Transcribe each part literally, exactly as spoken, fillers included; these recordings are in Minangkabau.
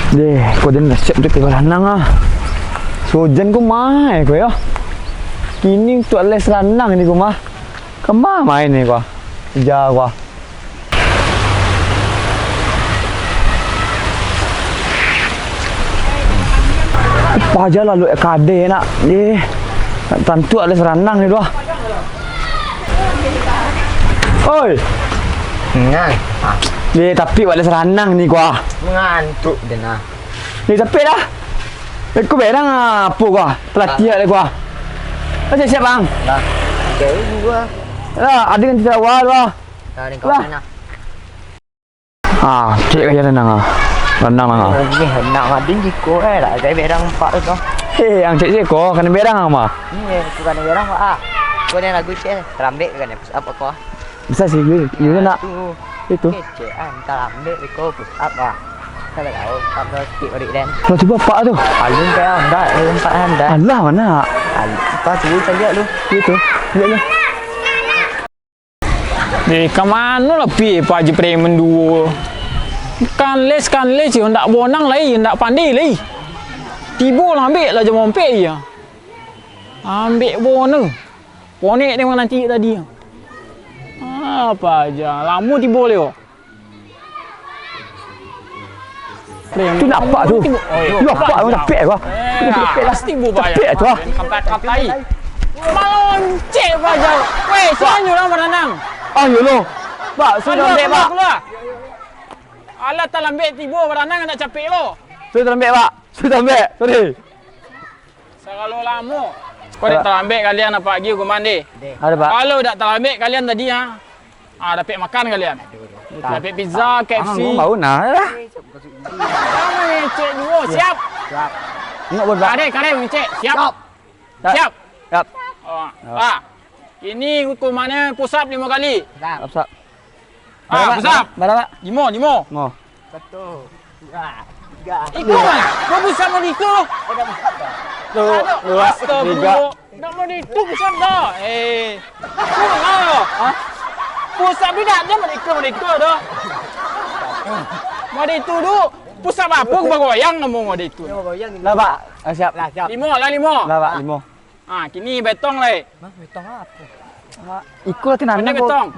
Deh, ko den dah siap tu pai baranang ah. Sujan ko main ko yo. Kini untuak les ranang ni ko mah. Kama main ni ko. Ja ko. Paja lalu kade nak. Deh. Tantu les ranang ni doh. Oi. Ngan. Deh, tapi wak les ranang ni ko ah. Ngantuk den ah. Ni capek dah. Eh, ko berang apo ko? Pelatih lah ko. Dah siap-siap, Bang? Dah. Jauh juga. Lah, ada yang tidak awal lah. Dah, ni kau lah. Ah, cek gaya renang ah. Renang lah. Ni renang adin jiko eh, lah gaya berang empat tu. Eh, yang cek cek ko, kena berang ama. Ni, eh, tu kena berang, Pak, ah. Ko ni lagu cek, terambik kan, apa ko? Bisa sih, gue. Gue nak. Tu. Itu. Kecek ah, minta lambek beko push up ah. Kalau tahu push up tu sikit baru den. Lah tu bapak tu. Alun kau anda, eh, empat anda. Alah mana? Alun. Pas tu caliak lu. Itu. Lihat lu. Eh, ka mano lah pi Pak Haji Preman duo? Kan les, kan les, yo ndak bonang lai, ndak pandai lai. Tibo lah ambek lah jam ompek iya. Ambek bonang. Ponek dia mananti tadi. Apa aja, lamo tibo leo. Tu nampak tu. Yo, nampak tu, capek aku. Eh, capek lah. Pasti bu bayar. Capek tu ah. Katai-katai. Maloncek baja. Weh, siapa nyuruh berenang? Ah, yo lo. Pak, sudah lambek, Pak. Keluar. Alah, talambek tibo, berenang nak capek lo. Sudah lambek, Pak. Sudah lambek. Sorry. Sagalo lamo. Kok dak talambek kalian apo agi hukuman deh? Ada, Pak. Kalau dak talambek kalian tadi, ha? Ah, dapek makan kalian. Dapek pizza, K F C. Ah, bau nah, lah. Jangan ngecek dulu, siap? Siap. Enggak boleh, Pak. Kade, kade ngecek, siap? Siap. Siap. Siap. Oh. Ah. Ini hukumannyo push up limo kali. Siap. Siap. Ah, push up. Bara, Pak? Limo, limo. Limo. Satu, dua, tiga. Iko mah, kau pusat mode itu. Udah pusat dah. Tu, dua, tiga. Nak mode itu pusat dah. Eh, kau dengar lo? Hah? Pusat tu dak ado mode itu, mode itu dah. Mode itu tu, pusat apa kau bagoyang kamu mode itu? Dia bagoyang ni. Lah, Pak. Ah, siap. Lah, siap. Limo lah, limo. Lah, Pak, limo. Ah, kini betong lai. Hah, betong apo? Iko latihan anak ko. Betong.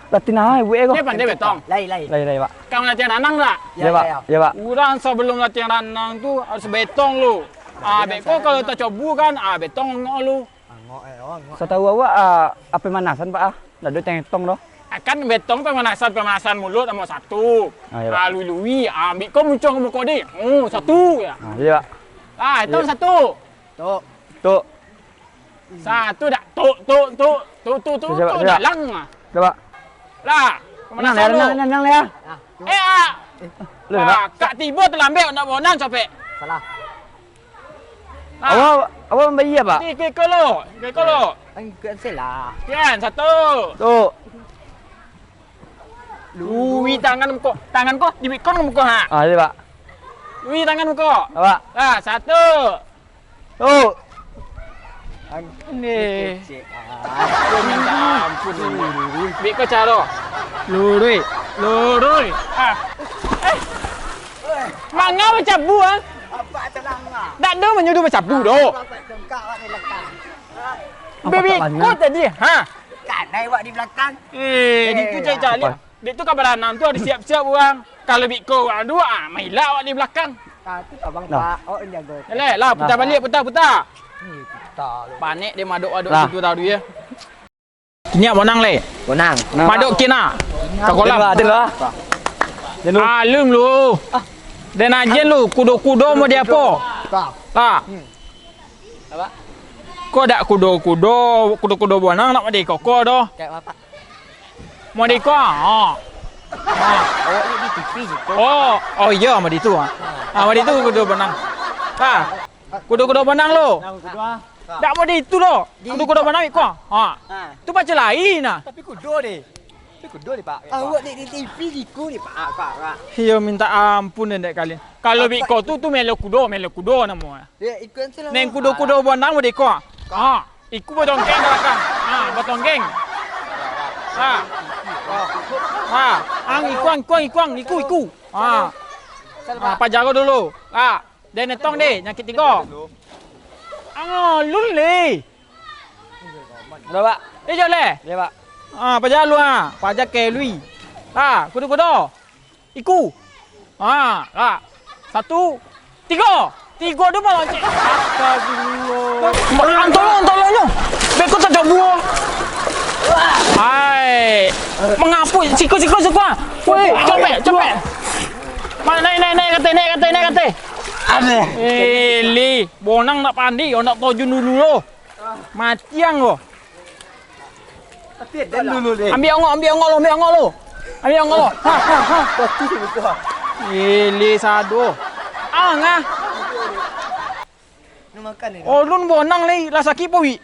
Latihan anak buek ko. Dia pandai betong. Lai, lai. Lai, lai, Pak. Kau latihan ranang tak? Ya, Pak. Ya, Pak. Urang sebelum latihan ranang tu harus betong lu. Ah, beko kalau tacobu kan, ah, betong angok lu. Angok, eh, oh, angok. Satahu awak, ah, apo pemanasan, Pak, ah? Ndak ado tentong doh. Akan betong pemanasan, pemanasan mulut nomor satu. Ah, ya, Pak. Ah, lui-lui, ah, ambil kau muncung muka dia. Oh, satu ya. Ah, iya, Pak. Ah, itu satu. Tok. Tok. Satu dak? Tok, tok, tok. Tok, tok, tok, siap, tok, siap. Dalang ah. Coba. Lah, renang, renang, renang, renang, ya. Eh, ah. Lu, Pak. Kak tibo talambek, nak bonang capek. Salah. Ah. Awak, awak mambayia, Pak? Iko, iko lo, iko lo. Angkat salah. Kian, satu. Tok. Lui tangan muko. Tangan ko, di bikon muko, ha. Ah, iya, Pak. Lui tangan muko. Pak. Ah, satu. Oh. Ni. Kecek, ah. Minta ampun ni. Bik ko caro. Lurui. Lurui. Ah. Eh. Manga bacabu, ah? Apa celana? Dak ado manyuruh bacabu doh. Apa tengkak awak ni lekang? Bebek ko tadi, ha? Kanai awak di belakang. Eh, di tu cari-cari. Dek tu ka baranang tu harus siap-siap urang. Kalau biko urang tu, ah, mailak awak di belakang. Ah, tu abang Pak, awak yang jago. Eleh, lah, putar balik, putar, putar. Ni putar lu. Panek dia madok-madok situ tadi ya. Kini bonang le. Bonang. Madok kina. Ka kolam. Ado lah, ado lah. Alun lu. Den ajen lu, kudo-kudo mau di apo? Lah. Apa? Ko dak kudo-kudo, kudo-kudo bonang nak mode koko doh. Kayak apa? Mode ko, ha. Ha. Awak ni di T V situ. Oh, oh iya, mode itu, ha. Ha, mode itu kudo bonang. Ha. Kudo-kudo bonang lo. Nah, kudo, ah. Dak mode itu doh. Kudo-kudo bonang iko. Ha. Ha. Tu macam lain nah. Tapi kudo deh. Tapi kudo deh, Pak. Awak di, di T V siku ni, Pak. Pak, Pak. Iyo, minta ampun dek kalian. Kalau biko tu, tu melo kudo, melo kudo namo. Ya, ikut salah. Neng kudo-kudo bonang mode ko. Ha, iku batongkeng ka belakang. Ha, batongkeng. Ha. Ha, ang ikuang, ikuang, ikuang, iku, iku. Ha. Ah, paja ko dulu. Ah, den etong deh, nyakik tigo. Angalun leh. Halo, Pak. Eh, jauh leh. Ya, Pak. Ah, paja lu ah. Paja ke lui. Ah, kudo-kudo. Iku. Ah, lah. Satu. Tigo. Tigo tu maloncek. Astagfirullah. Tolong, tolong, tolong nyo. Beko tak buah. Hai. Mangapui. Siko, siko, siko. Woi, capek, capek. Ma, naik, naik, naik, kateh, naik, kateh, naik, kateh. Aduh. Eh, Li. Bonang nak pandi, nak tojun dulu lo. Mati ang ko. Tapi den dulu deh. Ambiak angok, ambiak angok lo, ambiak angok lo. Ambiak angok lo. Ha, ha, ha. Pasti itu. Ili sado. Ang ah. Nak makan ni. Olun bonang lai, lah sakik pawik.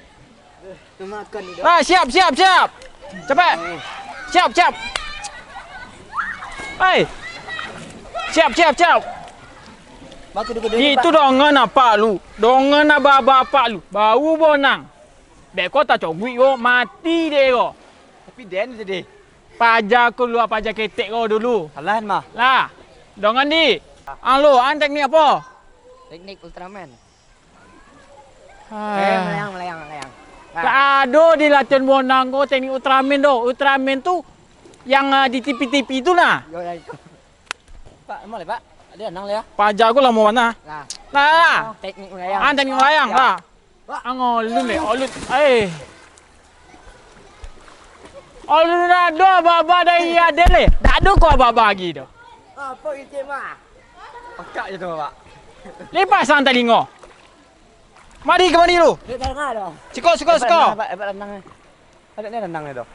Nak makan ni. Lah, siap, siap, siap. Capek. Siap, siap. Hei. Siap, siap, siap. Itu dongan apak lu. Dongan aba-aba apak lu. Bau bonang. Beko tacoguik ko, mati deh ko. Tapi den tadi. Paja ko lu, paja ketek ko dulu. Salah mah. Lah. Dongan di. Ang lo, ang teknik apo? Teknik Ultraman. Hai. Eh, melayang, melayang, melayang. Nah. Tak ado di latihan bonang ko teknik Ultraman do. Ultraman tu yang, ah, di T V-T V tu nah. Yo, yo, yo. Pak, mau leh, Pak. Ada nang leh, ya? Paja ko lamo bana. Nah. Nah. Oh, teknik melayang. Ah, teknik melayang, ya. Lah. Pak. Ang olun deh, olun. Eh. Olun ado aba-aba dari aden leh. Dak ado ko aba-aba lagi tu. Apa itu, Mak? Pakak je tu, Pak. Lepas ang talingo. Mari kemari lu. Dia dah dengar dah. Siko, siko, siko. Pak, Pak, Pak, tenang, eh. Ada ni rendang ni tu.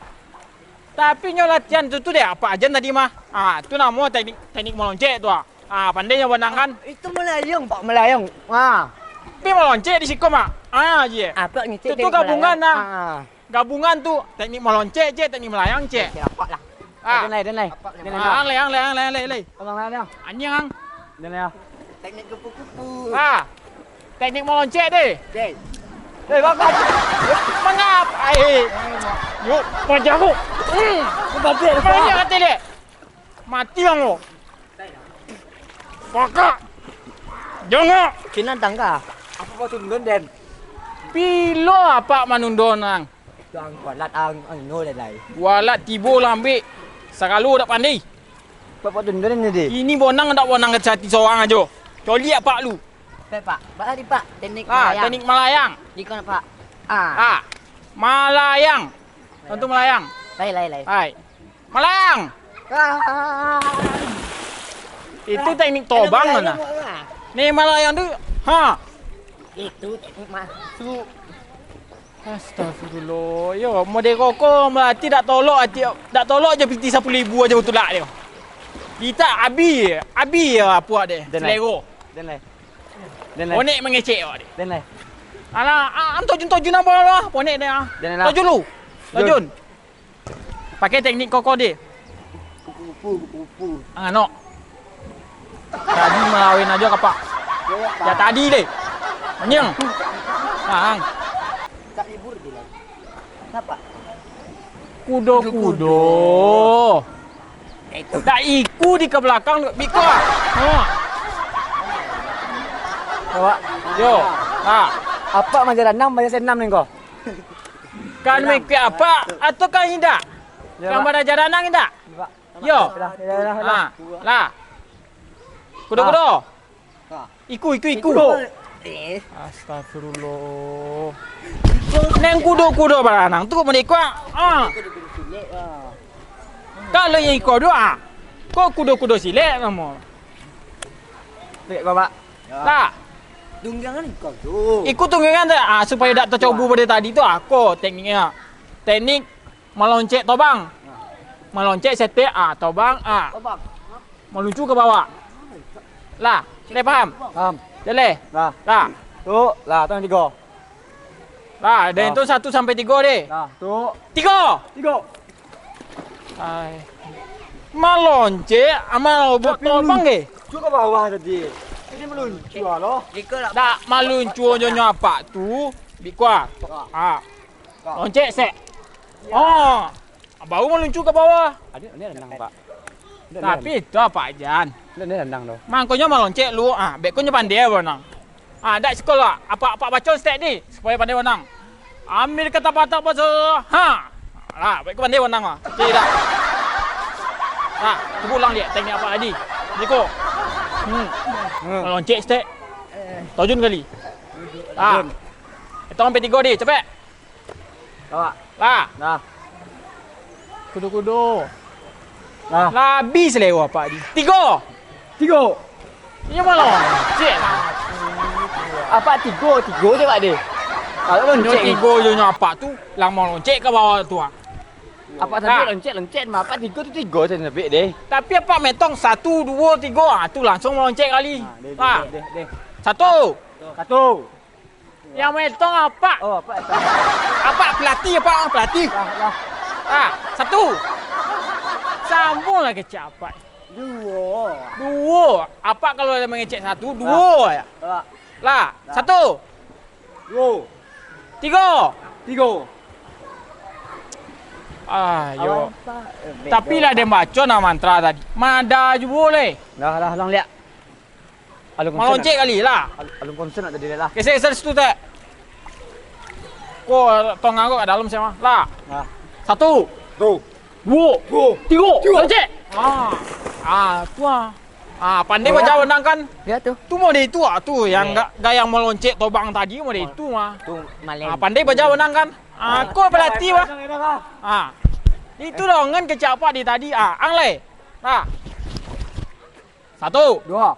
Tapi nyo latihan tu, tu deh, apak ajan tadi mah. Ah, tu namo teknik, teknik maloncek tu ah. Ah, pandai nyo bonang kan? Itu melayang, Pak, melayang. Ah. Tapi maloncek di siko mah. Ah, je. Apa ngecek tu, tu teknik gabungan melayang? Ah. Gabungan tu, teknik maloncek je, teknik melayang je. Oke, apak lah. Ah. Den lai, den lai. Den lai. Ah, ang lai, ang lai, ang lai, ang lai, lai. Abang lai, abang. Anjiang ang. Den lai, ah. Teknik kupu-kupu. Ah. Teknik maloncek deh. Deh. Eh, bapak. Mangap. Ai. Yuk, paja ko. Hmm. Mati, Pak. Mati, mati deh. Mati ang ko. Pakak. Jongok. Cina tangga. Apa patundon, den? Pilo apak manundon ang? Ang kualat ang, ang no, den lai. Kualat tibo lambek. Sagalo dak pandai. Bapak tu ndak ni, deh. Ini bonang dak bonang kecati sorang ajo. Coliak apak lu. Pak, Pak. Pak tadi, Pak. Teknik melayang. Ah, teknik melayang. Di kau, Pak. Ah. Ah. Melayang. Tentu melayang. Lai, lai, lai. Hai. Melayang. Ah. Itu teknik tobang mana? Ni melayang tu. Ha. Itu teknik masuk. Astagfirullah. Yo, mode koko berarti dak tolok ati, dak tolok je piti sapuluah ribu aja utulak dia. Kita abi, abi ya apuak deh. Den lai. Selero. Den lai. Den lai. Onek mangecek awak deh. Den lai. Alah, ah, am tojun-tojun apa lah? Ponek deh ah. Den lai lah. Tojun lu. Jun. Tojun. Pakai teknik koko deh. Kupu-kupu, kupu-kupu. Ang anok. Tadi malawin ajo kapak. Ya, ya, Pak. Ya, tadi deh. Manyang. Nah, ang. Tak libur dia lagi. Kenapa? Kudo-kudo. Ya, itu. Dak iku di ke belakang, biko. Ha. Awak. Yo. Ha. Apak maja tanam, maja senam ni ko. Kan mengikuti apak atau kan indak? Ya, kan Pak. Baraja ranang indak? Ya, Pak. Yo. Lah, lah, lah, lah. Ha, lah. Kudo-kudo. Ha. Iku, iku, iku. Iku. Eh. Astagfirullah. Neng kudo-kudo baranang tu kok mendekak? Ah. Kalau yang iko doa, kok kudo-kudo silek namo? Silek, Bapak. Lah. Tunggangan kau tu. Iku tunggangan tu, ah, supaya dak tercobo pada tadi tu, ah, ko tekniknya. Teknik maloncek tobang. Maloncek setek, ah, tobang, ah. Tobang. Maluncu ke bawah. Lah, dah paham? Paham. Dah leh? Lah. Lah. Tu, lah, tu yang tiga. Lah, dari tu satu sampai tiga deh. Lah, tu. Tiga. Tiga. Ai. Maloncek, amal buat tobang ke? Maluncu ke bawah tadi. Jadi maluncu lah. Dak maluncu nyo nyo apak tu. Bikua. Ha. Loncek sek. Oh. Baru maluncu ke bawah. Ada, ada renang, Pak. Ada, ada. Tapi itu apak jan. Ndak, ndak nandang doh. Mangkonyo maloncek lu, ah, beko nyo pandai baonang. Ah, dak sikola, apak, apak baco stek ni, supayo pandai baonang. Ambil kata patak baso, ha. Lah, beko pandai baonang ah. Cik dak. Lah, cubo ulang liak teknik apak tadi. Beko. Hmm. Hmm. Maloncek stek. Tajun kali. Lah. Tajun. Hitong sampai tigo deh, capek. Awak. Lah. Lah. Kudo-kudo. Lah. Lah habis lewat apak di. Tigo. Tigo. Inyo maloncek lah. Apak tigo, tigo je, Pak, deh. Kalau Inyo loncek ni. Tigo je nyo apak tu, lah maloncek ka bawah tu ah. Apak sampai Nah. loncek, loncek, mah apak tigo tu tigo je sampai deh. Tapi apak metong satu, duo, tigo, ah tu langsung maloncek kali. Nah, deh, deh, Ah. deh, deh, deh. Satu. Satu. Yang maetong apak. Oh, apak etong. Apak pelatih, apak pelatih. Lah, lah. Ah, satu. Sambung lah kecek apak. Duo. Duo. Apak kalau mangecek satu, duo Lah. ya. Lah. Lah, Lah. satu. Duo. Tigo. Tigo. Ah, yo. Awak, Pak. Eh, Tapi bego. lah den baco nah mantra tadi. Mada juo leh. Lah, lah, ulang liak. Alun konsen Maloncek nak. kali lah. Al-, alun konsen nak tadi lah. Geser, geser situ, Tek. Ko tong angkot ka dalam siapa? Lah. Nah. Satu. Tu. Duo. Duo. Tigo. Tigo. Loncek. Ah. Ah, tu ah. Ah, pandai Oh, baca ya. benang kan? Ya tu. Tu model itu ah tu yang Ya. ga-, gayang maloncek tobang tadi model Oh. itu mah. Tu maleng. Ah, pandai baca benang kan? Ah, Ah. ko pelatih bah. Ah. Itu dong kan kecak apak di tadi. Ah, ang lai. Ah. Satu. Dua.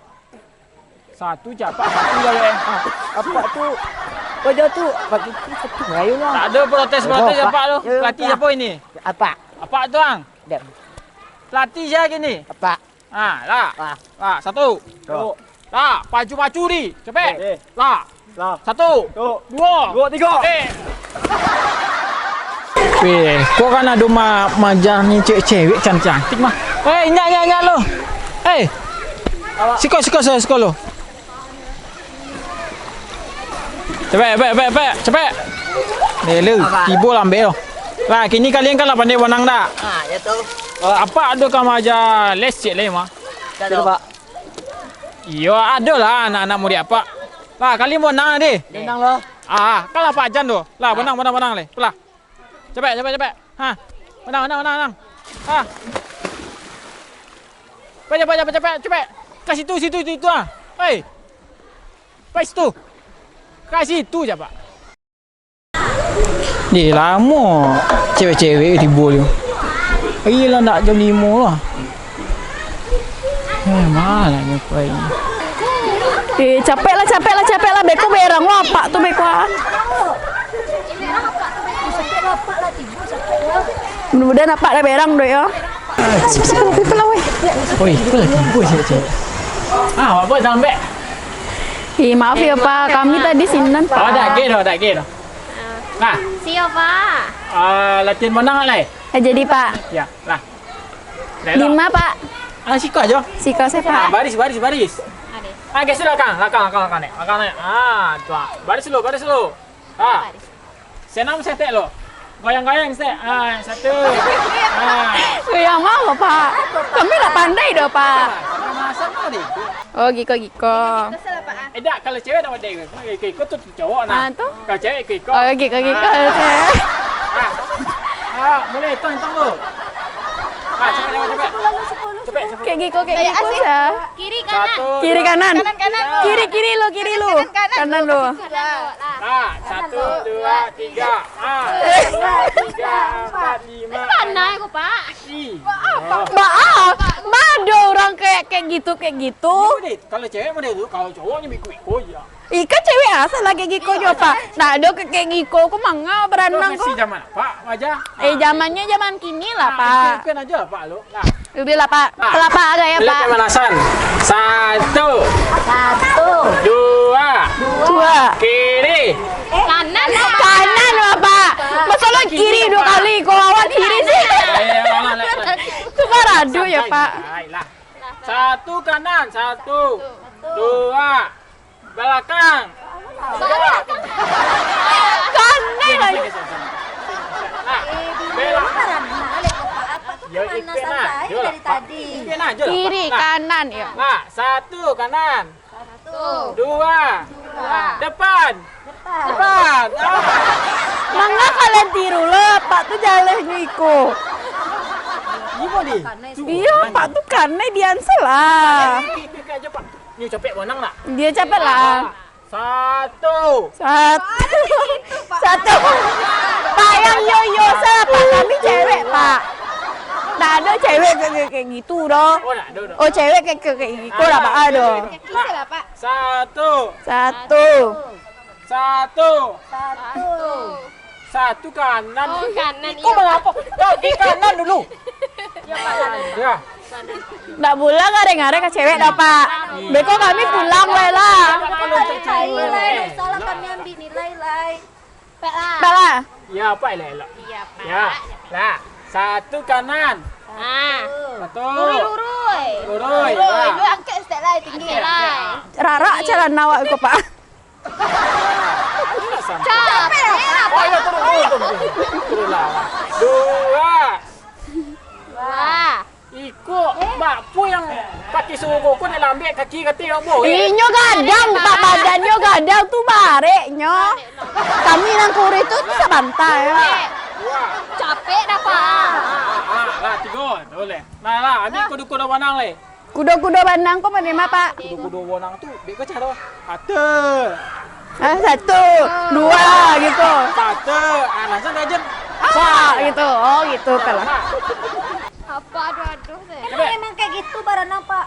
Satu capak, satu lah, weh. Ah, apak tu, wajah tu, bagi tu satu merayu lah. Tak ada protes-protes, Apak. Apak tu. Ya, ya, Pelatih Apak. siapa ini? Apak. Apak tu, ang. Dek. Pelatih siapa gini? Apak. Ah, lah. Ah. Lah, satu. Dua. Lah, pacu-pacu di. Cepek. Eh. Lah. Lah. Satu. Tu. Duo. Duo, tigo. Eh. Weh, kau kan ado ma-, majah ni cewek-cewek cantik-cantik mah. Eh, inyak, inyak, inyak lo. Eh. Siko, siko, siko, siko lo. Cepek, cepek, cepek, cepek, cepek. Deh, lu, Apa? tibo lambek lo. Lah, kini kalian kan lah pandai bonang dak? Ah, ya tu. Eh, apak ado ka majah les cek lai mah. Ado, Pak. Iyo, ado lah anak-anak murid apak. Lah, kalian bonang deh. Bonang lo. Ah, kan lah apak ajan tu. Lah, bonang, bonang, bonang lai. Lah. Capek, capek, capek. Ha. Menang, menang, menang, menang. Ha. Capek, capek, capek, capek, capek. Ka situ, situ, situ, situ, ha. Hei. Pai situ. Ka situ je, Pak. Deh, lamo cewek-cewek tibo tu. Iyolah, nak jam limo lah. Eh, malah nyo pai. Eh, capek lah, capek lah, capek lah. Beko berang lo apak tu, beko ah. Mudah-mudahan apak dah berang doh yo. Oi, kau lah tibo cewek-cewek. Ah, apa sampai? Eh, maaf ya, Pak. Kami tadi sinan, Pak. Oh, dak ge doh, dak ge doh. Nah. Siap, Pak. Ah, latihan bonang lai? Eh, jadi, Pak. Ya, lah. Lelok. Di ma, Pak? Ah, siko ajo. Siko sajo, Pak. Ah, baris, baris, baris. Baris. Ah, geser lakang, lakang, lakang, lakang, nek. Lakang, nek. Ah, tu, ah. Baris dulu, baris dulu. Ah. Baris. Senam setek lo. Goyang-goyang setek. Ah, satu. Ah. Goyang ma, Pak? Kami dak pandai doh, Pak. Sama-sama deh. Oh, giko, giko. Eh, dak, kalau cewek dak pandai. Iko, iko tu cowok nah. Ah, tu? Kalau cewek iko, iko. Oh, giko, giko. Ah. Ah. Ah, mulai, hitung, hitung dulu. Ah, cepat, cepat, cepat. Cepat, cepat. Kayak giko, kayak giko, sa. Kiri, kanan. Satu, Kiri, dua, kanan. Kanan, kanan. Kiri, kiri lo, kiri lo. Kanan, kanan. Kanan lo. Kanan lo. Ah, satu, dua, tiga. Ah, dua, tiga, empat, lima. Mana aku, Pak? Ih. Ba-, ba-, ba-, ado urang kayak, kayak gitu, kayak gitu. Iya, deh. Kalau cewek mah dia tu, kalau cowoknya biko-biko aja. Ih, kan cewek asal lagi giko jo, Pak. Nah, ado ke kayak giko, aku mangga beranang ko. Masih zaman apa, wajah? Eh, zamannya zaman kini lah, Pak. Ikut-ikut aja, Pak, lo. Nah. Udah lah, Pak. Nah. Kelapa agak ya, Pak. Pemanasan. Satu. Satu. Dua. Dua. Kiri. Kanan, Pak. Kanan, Bapak. Masa lo kiri dua kali, kau awak kiri sih. Ayo, ayo, ayo, ayo. Itu baradu ya, Pak. Baiklah. Satu kanan, satu. Dua. Belakang. Kanan aja. Nah, belakang. Yo, pemanasan ikutin lah. Saya dari tadi. Ikutin aja lah, Kiri, Pak. Nah. Kanan, ya. Nah, satu, kanan. Satu. Dua. Dua. Depan. Depan. Depan. Ah. Manga kalian tiru lah, Pak tu jaleh nyo iko. Iyo, Pak tu kanai di answer lah. Ikutin aja, Pak. Nyo capek, bonang nak? Dia capek lah. Ah. Satu. Satu. Satu. Pak, yang yo-yo salah, Pak. Kami cewek, Pak. Tak ada cewek kayak, kayak, kayak gitu doh. Oh, tak ada, tak ada. Oh, cewek kayak, kayak, kayak gitu lah, Pak. Aduh. Satu. Satu. Satu. Satu. Satu kanan. Oh, kanan, kau iya. Mengapa? Kau di kanan dulu. Ya, Pak. Ya. Ndak buliah gareh-gareh ka cewek dah, Pak. Beko kami pulang lai lah. Nilai, lai. Salah kami ambil nilai, lai. Pak lah. Pak lah. Ya, Pak, elok-elok. Iya, Pak. Ya, lah. Satu kanan. Ah. Satu. Lurui, lurui. Lurui, lurui. Lah. Lu angkat setek lai, tinggi lai. Rarak calana awak ko, Pak. Capek lah, Pak. Oh, iya, turun, turun, turun, turun. Turunlah. Dua. Wah. Iko, bakpo yang kaki suruh ko, ko nak lambek kaki kati yang boleh. Inyo gadang, Pak, badannyo gadang tu bareknyo. Kami nan kurus tu, tu sabanta, ya. Dua. Capek dah, Pak. Ah, ah, lah, tigo. Boleh. Nah, lah, ambil kudo-kudo banang, leh. Kudo-kudo banang ko mano mah, Pak? Kudo-kudo banang tu, beko caro. Satu. Ah, satu, dua, gitu. Satu. Ah, langsung dah jen. Ah, gitu. Oh, gitu, kalah. Apa, aduh, aduh, saya. Emang, emang kayak gitu baranang, Pak.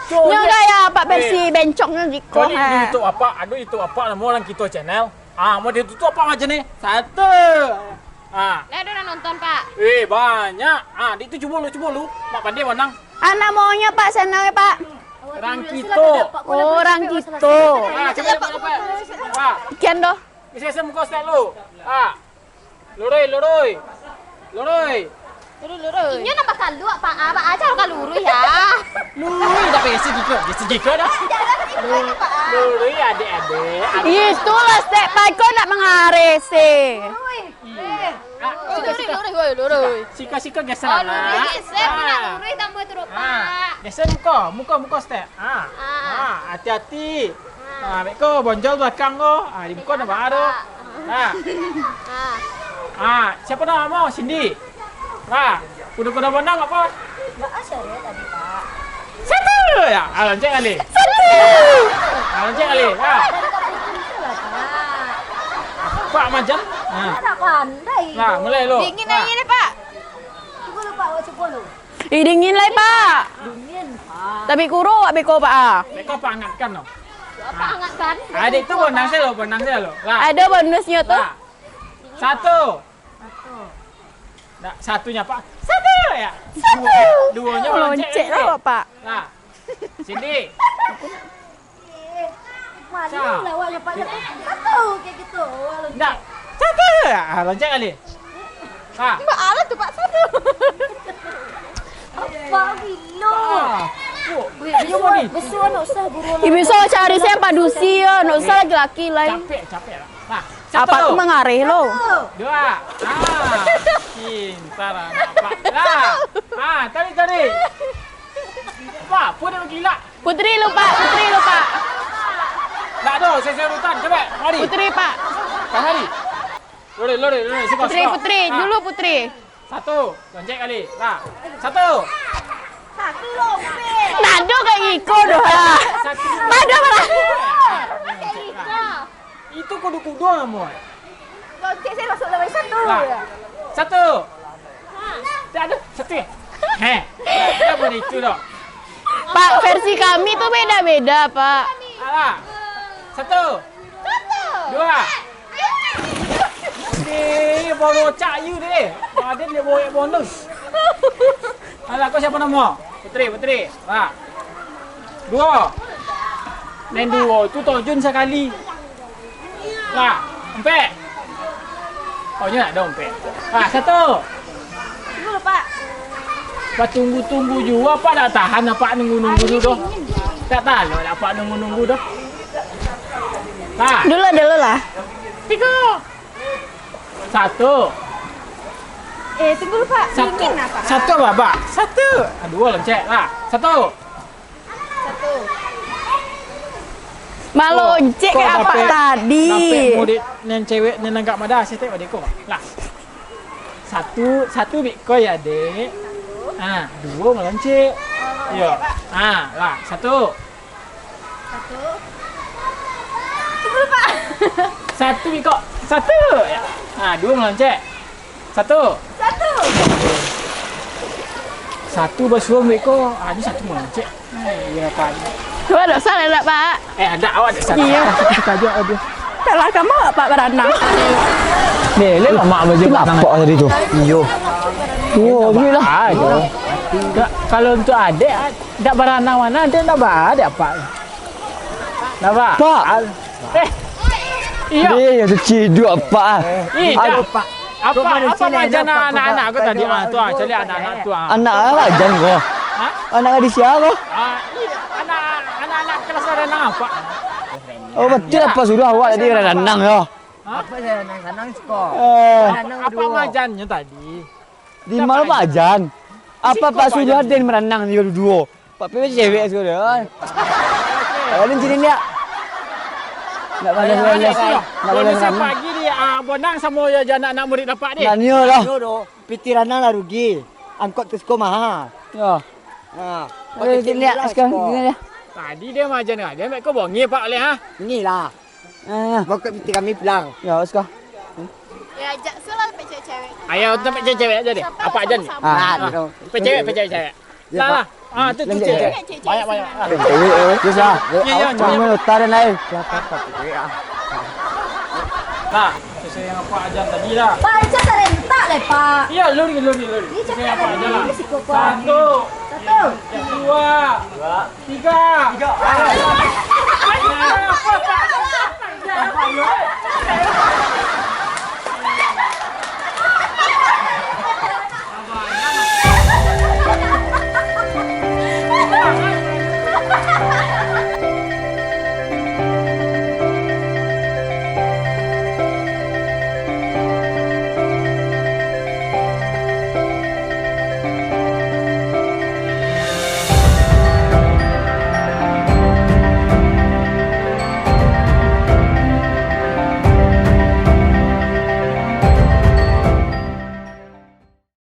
Nyo gaya, Pak, versi bencongnya gitu. Coli di YouTube apa? Aduh, YouTube apa? Nama orang kita channel. Ah, mau ditutup apa macam ni? Satu. Ah. Lah, ada orang nonton, Pak. Eh, banyak. Ah, di tu cubo lu, cubo lu. Nak pandai manang. Anak maunya, Pak, sana, Pak. Rangkito. Oh, Rangkito. Ah, cubo, cubo, cubo. Ah. Kian doh. Bisa, bisa muka style lu. Ah. Lurui, lurui. Lurui. Lurui, lurui. Inyo nambah kaluak, Pak. Ah, Pak, aja ka lurui, ya. Lurui, dah besi jiko. Besi jiko dah. Lurui, adik-adik. Itulah step Pak, kau nak mengarese. Lurui. Iya. Ah, lurui, lurui, woi, lurui. Sika-sika geser. Oh, lurui, geser, nak lurui tambah tu, Pak. Ah, geser muka, muka, muka step. Ah. Ah. Ah, hati-hati. Ah, ambil ko bonjol belakang ko. Ah, di muka nampak tu. Ah. Ah. Ah, siapa nama? Cindy. Ah, kuda-kuda bonang apa? Baa sare tadi, Pak? Satu. Ya, ah, lonceng kali. Satu. Ah, lonceng kali. Ah. Pak Majan. Ah. Anak pandai. Nah, mulai lo. Dingin aja deh, Pak. Cuba lu, Pak, cuba lu. Ih, dingin lai, Pak. Dingin, Pak. Tapi kuro, abih ko, Pak, ah. Beko, Pak, angatkan lo. Apa angatkan? Adik tu bonang sih lo, bonang sih lo. Lah. Ada bonusnya tuh. Lah. Satu. Satu. Nah, satunya, Pak. Satu ya. Satu. Duo-, duonyo loncek lah, Pak. Nah. Sini. Malu lah awak nyapak-nyapak. Satu, kayak gitu. Wah, loncek. Ndak. Satu. Ah, loncek kali. Ah. Mbak Alan tu, Pak, satu. Apa gilo? Ah. Oh, dia mau ni. Besuan nak usah guru. Ih, bisa cari saya padusi ya, nak usah laki-laki lain. Capek, capek lah. Nah, satu. Apa tu mengareh lo? Dua. Ah. Pintar anak, Pak. Lah. Ah, tarik, tarik. Pak, pun dia gila. Putri lu, Pak. Putri lu, Pak. Nak ada, sesuai urutan. Coba, mari. Putri, Pak. Kak, mari. Lori, lori, lori. Siko, Putri, siko. Putri. Ah. Dulu, Putri. Satu. Lonceng kali. Nah. Satu. Satu lonceng. Nado kayak iko doh. Satu. Nado malah. Kayak iko. Itu kudo-kudo namo. Lonceng saya masuk dalam satu. Lah. Satu. Tak ada. Satu. Heh. Tak boleh itu dah. Pak, versi kami tu beda-beda, Pak. Alah. Satu. Satu. Dua. Ni baru cak you deh. Badan dia bawa bonus. Alah, kau siapa nama? Putri, Putri. Ha. Duo. Nan duo tu terjun sakali. Lah, ampek. Oh, nyo nak ado ampek. Ha, satu. Tunggu, Pak. Batunggu-tunggu juo, Pak, dak tahan, Pak, nunggu-nunggu tu doh. Dak tahan, Pak, nunggu-nunggu doh. Ha. Dulu, dulu lah. Tigo. Satu. Eh, tunggu dulu, Pak. Satu. Minggir lah, Pak. Satu, Abah. Satu. Ah, duo loncek lah. Satu. Satu. Maloncek ka apak tadi. Dapek murid nan cewek nan agak madah, sih, tek, wadiko. Lah. Satu, satu biko ya, Dek. Ah, duo maloncek. Yo. Ah, lah, satu. Satu. Tunggu, Pak. Satu biko. Satu. Ya. Ah, duo maloncek. Satu. Satu. Satu basuo biko. Ah, ni satu maloncek. Iyo, Pak. Wah, dosa lah, Pak. Eh, ada awak ada satu. Iyo. Kita aja audio. Taklah, kamu, Pak, baranang. Ni, lihat lah mak baju. Kenapa tadi tu? Iyo. Oh, duit lah. Ah, iyo. Kalau untuk adek, dak baranang mano, adek dak ba-, adek, Pak. Dak ba-, Pak. Eh. Iyo. Dia yang suci hidup, Pak. Ih, dak. Aduh, Pak. Apa, apa majan anak-anak ko tadi? Ah, tu ah, caliak anak-anak tu ah. Anak lah majan ko. Hah? Anak di sia ko? Ah, iya, anak, anak-anak kelas baranang apak. Oh, betul apak suruh awak tadi baranang yo? Hah? Apak baranang-ranang siko. Eh. Baranang duo. Apak majannyo tadi? Di ma apak majan? Apak suruh aden baranang duo-duo. Pak P W cewek sudah. Ada sini ndak? Ndak boleh, boleh. Ndak boleh. Pagi di, ah, Bonang samo yo, jo anak-anak murid apak ni. Ndak nio lah. Nio doh, piti ranang lah rugi. Angkot tu siko maha. Yo. Ha. Eh, sini ndak, sekarang sini ndak. Tadi dia majan aja, mek ko bongi, Pak, oleh, ha? Inilah. Ah. Bawa piti kami pulang. Ya, sudah. Ya, ajak sulah sampai cewek-cewek. Ayo, sampai cewek-cewek aja deh. Apa aja nih? Ah, gitu. Sampai cewek, sampai cewek-cewek. Ya, lah, Pak. Lah. Ah, tu, tu, cewek. Banyak, banyak. Ah. Cewek, eh. Terus lah. Ya, ya, cewek. Kamu utara naik. Siapa, Pak? Cewek, ah. Nah, sesuai yang apa aja tadi lah. Pak, Ica serentak deh, Pak. Iya, luri, luri, luri. Ini sesuai yang apa aja lah. Satu. Satu. Yang dua. Dua. Tiga. Tiga.